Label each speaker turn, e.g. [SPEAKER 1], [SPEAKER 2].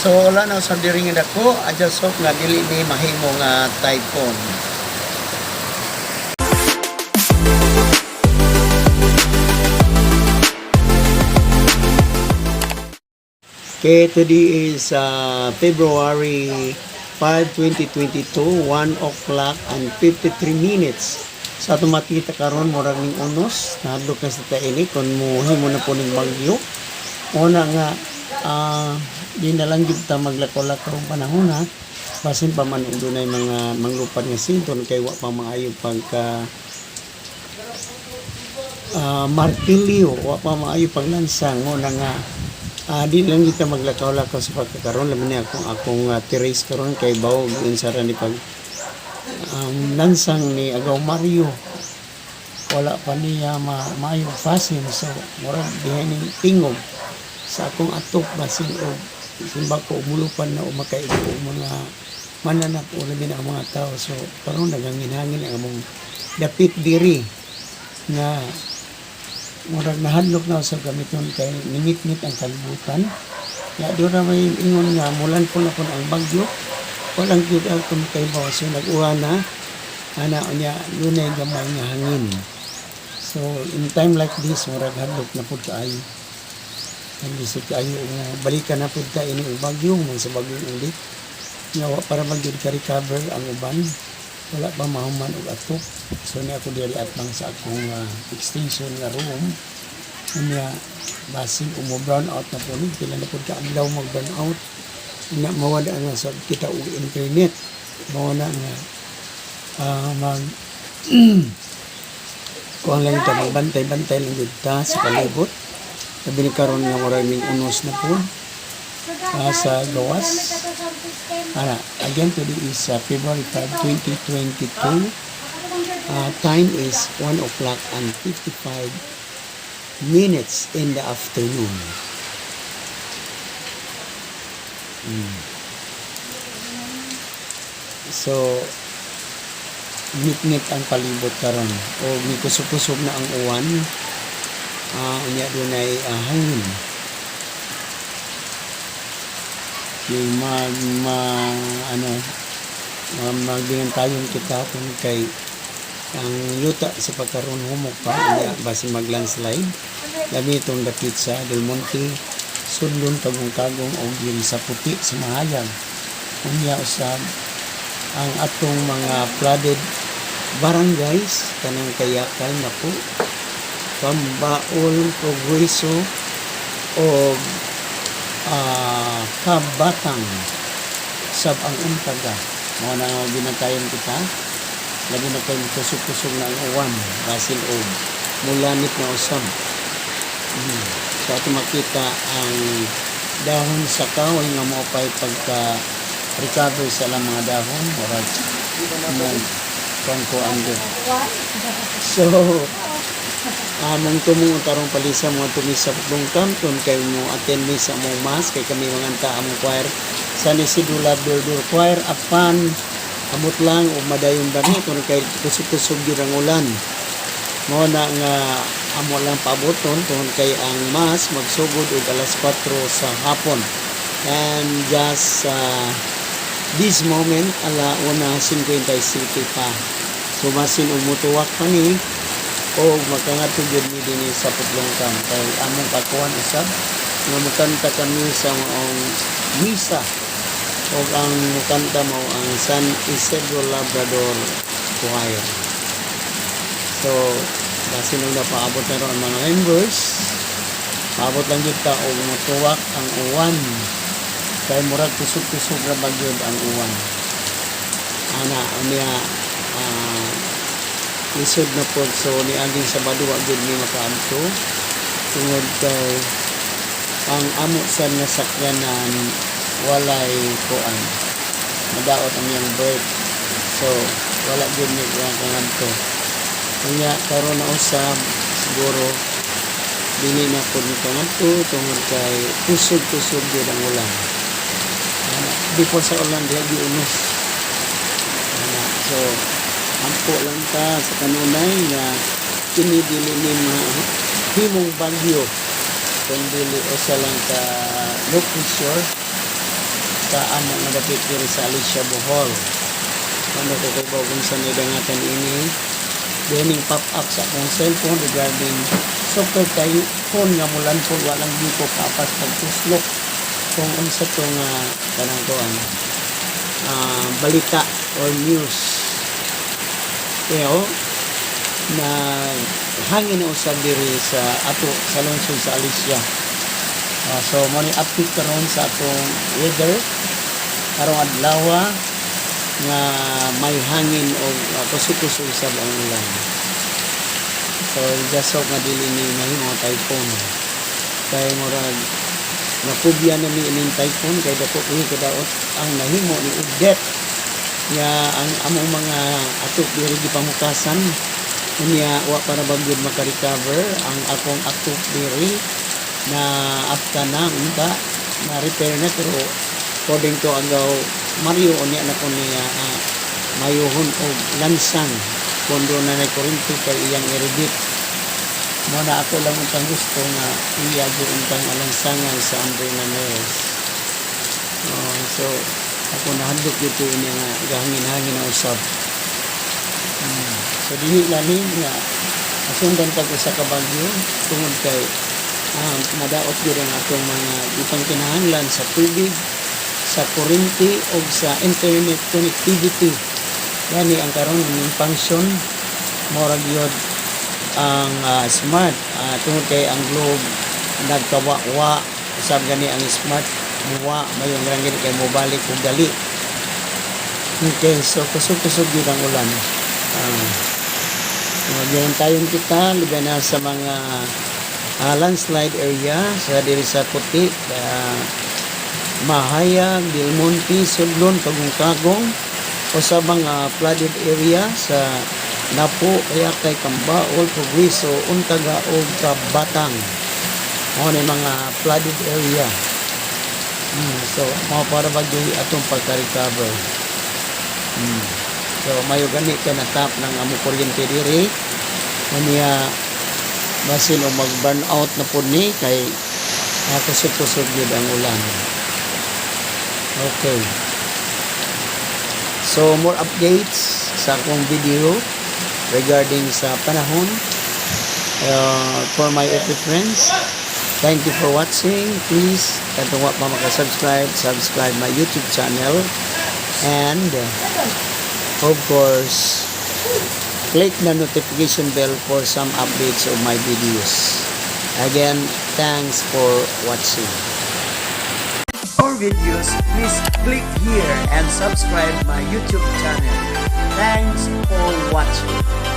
[SPEAKER 1] So wala na sa diri nga dako, I just hope nga dili ni mahimo nga typhoon. Okay, today is February 5, 2022, 1 o'clock and 53 minutes. Sa ato makita karon, murag ning unos, nahadlok na sa taini kung muhimo na po ning bagyo. Una nga, di na lang gyud ta maglakaw-lakaw panahon ha. Basin pa man og dunay mga manglupad nga sinton kay wa pa maayo pagka martilyo, wa pa maayo paglansang mo na nga di lang kita maglakaw-lakaw sa pagkakaroon, labi na akong akong terrace karon kay bawog unsa ra ni pag lansang ni Agaw Mario, wala pa niya maayo fasin, so murag diha ning tingog sa akong atok, basin og simba ko umulupan na o makaigo og mga mananap o labi na ang mga tao. So karon naghangin-hangin ang among dapit diri nga murag nahadlok na sa gamiton kay ningit-ngit ang kalibutan. Ya do ra may ingon nga mulan po na po ang bagyo, walang gyud akong kay so nag-uwa na ana, unya dunay gamay nga hangin. So in time like this, murag hadlok na pud kaayo. Lisod kaayo nga balikan na pud ta ini og bagyo man sa bagyo ulit nga wa para magyud ka recover ang uban, wala pa mahuman og atok. So ni ako diri atbang sa akong extension nga room. Unya basin umo brown out na po ni, pila na pud ka adlaw mag brown out na, mawala na sa kita og internet. Mao na nga mag kuan lang ta, magbantay-bantay lang jud ta sa palibot, labi ni karon nga murag ning unos na po sa gawas. Ana, again, today is February 5, 2022. Time is 1 o'clock and 55 minutes in the afternoon. So, ngit-ngit ang palibot karon o mikusog-kusog na ang uwan. Unya dunay hangin. Yung mag, ma, ano, magbinantayon kita kung kay ang yuta sa pagkaroon humok pa, unya basi mag-landslide. Labi itong dapit sa Del Monte, Sudlon, Kagong-Kagong o yung sa Puti sa Mahayag. Unya usab ang atong mga flooded barangays kanang Kayakal na po, Pambaol, Progreso o Kabatang sab ang Untaga. Mao na nga binantayan kita, labi na kay kusog-kusog na ang uwan, basin og mulanit na usab. So ato makita ang dahon sa kahoy nga mao pay pagka recover sa ilang mga dahon, murag nag kuan kuan gyud. So among tumong tarong palisa mo tumi sa Bungkam kun kay mo attend mi sa among mass kay kami manganta among choir, San Isidro Labrador Choir, apan amot lang og madayon bani kun kay kusog-kusog gyud ang ulan. Mao na nga amo lang paaboton tungod kay ang mass magsugod og alas 4 sa hapon and just this moment ala 1:57 pa. So basin og mutuwak pa ni o makangadto gyud mi dinhi sa Putlongkam kay among kakuan usab nga mukanta kami sa maong misa og ang mukanta mao ang San Isidro Labrador Choir. So basin og napaabot na ron ang mga members, paabot lang gyud ta og mutuwak ang uwan kay murag kusog-kusog ra ba gyud ang uwan ana. Unya lisod na pod, so niaging Sabado wa gyud mi makaadto tungod kay ang amo sa nga sakyanan walay kuan, nadaot ang iyang brake, so wala gyud mi kangadto. Unya karon na usab siguro dili na pod mi kangadto tungod kay kusog-kusog gyud ang ulan ana. Before sa ulan diha giunos ana. So ampo lang ta sa kanunay nga kini dili ni himong bagyo kun dili usa lang ka low pressure. pinakaamo nga dapit diri sa Alicia, Bohol. Ano ko kay kung sa dangatan ini dining pop up sa akong cellphone regarding super typhoon nga mulandfall, walang gyud ko kapas pagtuslok kung unsa to nga kanang kuan balita or news. Pero na hangin na usab diri sa ato sa lungsod sa Alicia. So mo ni update karon sa atong weather karong adlaw nga may hangin o kusog-kusog usab ang ulan. So just hope nga dili ni mahimo nga typhoon. Kay murag napubya na ni ining typhoon kay dako kini kadaot ang nahimo ni Odette nga ang among mga atok diri gipamukasan, unya wa para ba gyud maka-recover ang akong atok diri. Na after na unta na repair na, pero according to Agaw Mario, unya na ko niya mayuhon og lansang kung doon na kuryente kay iyang i-rebit mo na. Ako lang untang gusto nga iya gyud untang alansangan sa Andre Ramirez. Oh, so ako nahadlok dito ini nga gahangin-hangin na usab. So dili lani nga masundan tag usa ka bagyo tungod kay madaot gyud ang atong mga gipangkinahanglan sa tubig, sa kuryente o sa internet connectivity. Yani ang karon ning function murag gyud ang Smart, tungod kay ang Globe nagkawa-wa usab, gani ang Smart muwa mayon lang gani kay mobalik ug dali. Okay, so kusog-kusog gyud ang ulan. Tayon kita labi na sa mga landslide area sa diri sa Puti, Mahayag, Del Monte, Sudlon, Kagong-Kagong o sa mga flooded area sa Napo, Kayakay, Kambaol, Progreso, Untaga ug Kabatang. Mao ni mga flooded area. So mao para ba gyud atong pagka-recover. So mayo gani kay na-tap ng amo kuryente diri. Unya basin o mag burn out na pud ni kay kusog-kusog gyud ang ulan. Okay. So more updates sa akong video regarding sa panahon for my FB friends. Thank you for watching. Please, katong wa pa maka-subscribe, subscribe my YouTube channel. And, of course, click the notification bell for some updates of my videos. Again, thanks for watching.
[SPEAKER 2] More videos, please click here and subscribe my YouTube channel. Thanks for watching.